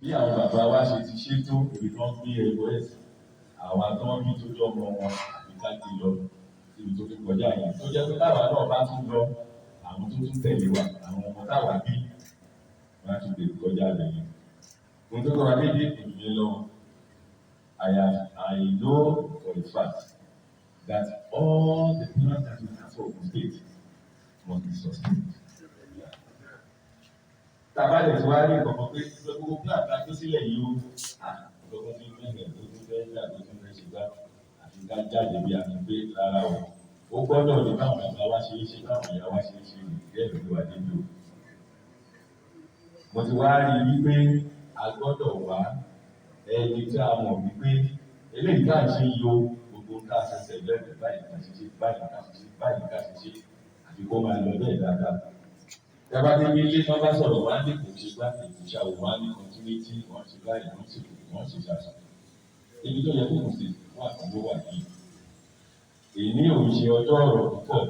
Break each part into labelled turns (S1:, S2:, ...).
S1: Bí àwọn bàbá wa ṣe ti ṣe tó ibi tó ń gbé ẹbọ ẹ̀sìn, àwa tó ń bí tó jọmọ wọn àfi ká gbé lọ síbi tó tún kọjá yẹn. Tó jẹ́ pé táwa náà bá tún lọ, àwọn tó tún tẹ̀lé wa, àwọn ọmọ táwa bí, wọ́n á tún gbé kọjá rẹ̀ yẹn. Ohun tó kọ́ wa dédé kò jù yẹn lọ. I know for a fact that all the plans that we have for Ogun State must be sustained. Tàbá lè ti wá rí nǹkan kan pé gbogbo plan tá a gbé sílẹ̀ yìí o, nǹkan tí ń mẹ́hẹ̀ tó tún fẹ́ dà, tó tún fẹ́ ṣe gbá, àfi ká jáde bí a ti pé rárá o. Ó gbọ́dọ̀ ní báwọn bàbá wa ṣe é ṣe, báwọn ìyá wa ṣe é ṣe nìyí bẹ́ẹ̀ ló wà débi o. Mo ti wá rí i wípé a gbọ́dọ̀ wá ẹni tí a mọ̀ wípé eléyìí tá à ń ṣe yìí o, gbogbo ká ṣẹ̀ṣẹ̀ lẹ́nu báyìí ká ṣe ṣe báyìí ká ṣe ṣe báyìí ká ṣe ṣe, àfi kó máa lọ bẹ́ẹ̀ dáadáa. Tí a bá dé ilé tí wọ́n bá sọ̀rọ̀, wọ́n á ní kò ṣe gbá, kò ṣe àwò, wọ́n á ní continuity, wọ́n ṣe báyìí, wọ́n ṣe kò, wọ́n ṣe ṣàṣà. Ibi tó yẹ kó kù sí wà kan ló wà yìí. Èyí ò ń ṣe ọjọ́ ọ̀rọ̀ púpọ̀,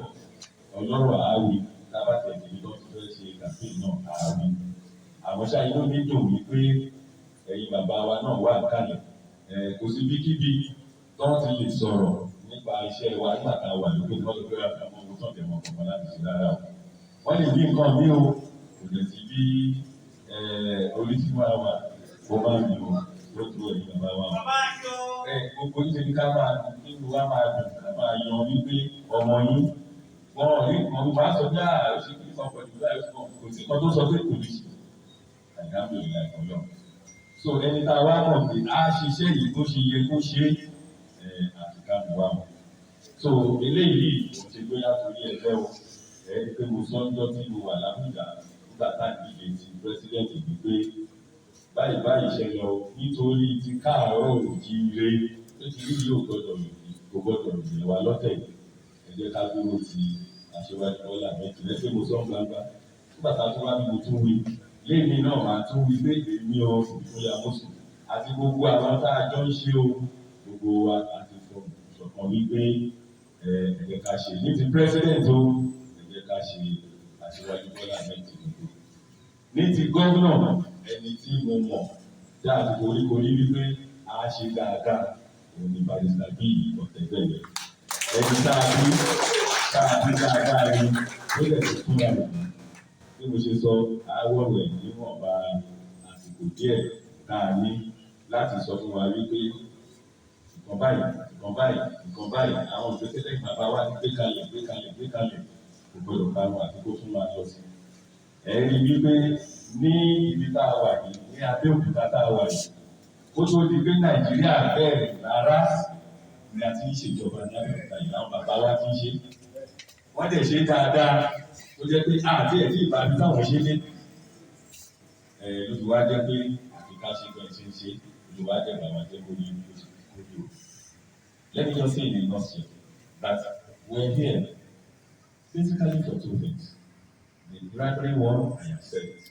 S1: ọlọ́rọ̀ àáwí, tá a bá tẹ̀lé ibi tó ti fẹ́ ṣe campaign náà àáwí. Àmọ́ ṣá, inú mi dùn wípé ẹ̀yin bàbá wa náà wà kálẹ̀. Kò sí bíkíbi tó ti lè sọ̀rọ̀ nípa iṣẹ́ wa nígbà tá a wà lókè tí wọ́n sọ pé àwọn ọmọ tó ń tẹ̀ wọ́n kọ̀ọ̀kan láti ṣe rárá o. Wọ́n lè ní nǹkan mí o, kò dẹ̀ sí bí orí tí wọ́n wà kó má mi o, ó tó ẹ̀yin bàbá wa o. Gbogbo yín ṣe ní ká máa nínú wa máa dùn, ká máa yan wípé ọmọ yín wọn ò rí nǹkan máa sọ bí àá ó ṣe kí nǹkan pẹ̀lú báyìí, kò sí nǹkan tó sọ pé kò lè ṣe. Alhamdulillahi ọlọ́run. So ẹni tá a wá mọ̀ pé a ṣiṣẹ́ yìí bó ṣe yẹ kó ṣe é, àti ká mú wa mọ̀. So eléyìí kò ṣe bóyá torí ẹgbẹ́ o. Ẹ rí i pé mo sọ ńjọ́ tí mo wà l'Ábùjá nígbà tá à ń díje ti president wípé báyìí báyìí ṣẹlẹ̀ o, nítorí ti káàárọ̀ òjíire tó ti rí yìí ò gbọdọ̀ kò gbọdọ̀ yẹ̀ wá lọ́tẹ̀. Ẹ jẹ́ ká dúró ti Aṣíwájú Bọ́lá Ahmed Tinubu. Pé mo sọ ń gbangba nígbà tá a tún wá bí mo tún wí lémi náà, máa tún wí pé èmi o, Ìfúnlẹ̀ Amósùn àti gbogbo àwọn tá a jọ ń ṣe o, gbogbo wa àti ṣọ̀kan wípé ẹ jẹ́ ká ṣe ní ti president o, ẹ jẹ́ ká ṣe Aṣíwájú Bọ́lá Ahmed Tinubu. Ní ti gómìnà, ẹni tí mo mọ̀ tí a ti foríkorí wípé a ṣe dáadáa, òun ni Barrister Bíyì Ọ̀tẹ́gbẹ̀yẹ. Ẹni tá a bí dáadáa ni ó lè tó túnra rẹ̀. Bí mo ṣe sọ àwọ̀rọ̀ ẹ̀ níwọ̀nba àsìkò díẹ̀ tá a ní láti sọ fún wa wípé nǹkan báyìí, nǹkan báyìí, nǹkan báyìí, àwọn ìgbésẹ̀ tẹ́yìn bàbá wa ti gbé kalẹ̀, gbé kalẹ̀, gbé kalẹ̀, kò gbọdọ̀ parun àti kó tún máa lọ sí. Ẹ rí wípé ní ibi tá a wà yìí, ní Abẹ́òkúta tá a wà yìí, kó tó di pé Nàìjíríà bẹ̀rẹ̀ rárá ni a ti ń ṣèjọba ní Abẹ́òkúta yìí, àwọn bàbá wa ti ń ṣe. Wọ́n dẹ̀ ṣe dáadáa tó jẹ́ pé àti ẹ̀ tí ìbàdí táwọn ṣe dé. Ẹ ló fi wá jẹ́ pé àfi ká ṣe bẹ́ẹ̀ ṣe ń ṣe, ló wá jẹ́ bàbá jẹ́ kó ní kó ní o. Let me just say in a nutshell that we're here basically for two things. The primary one, I have said it.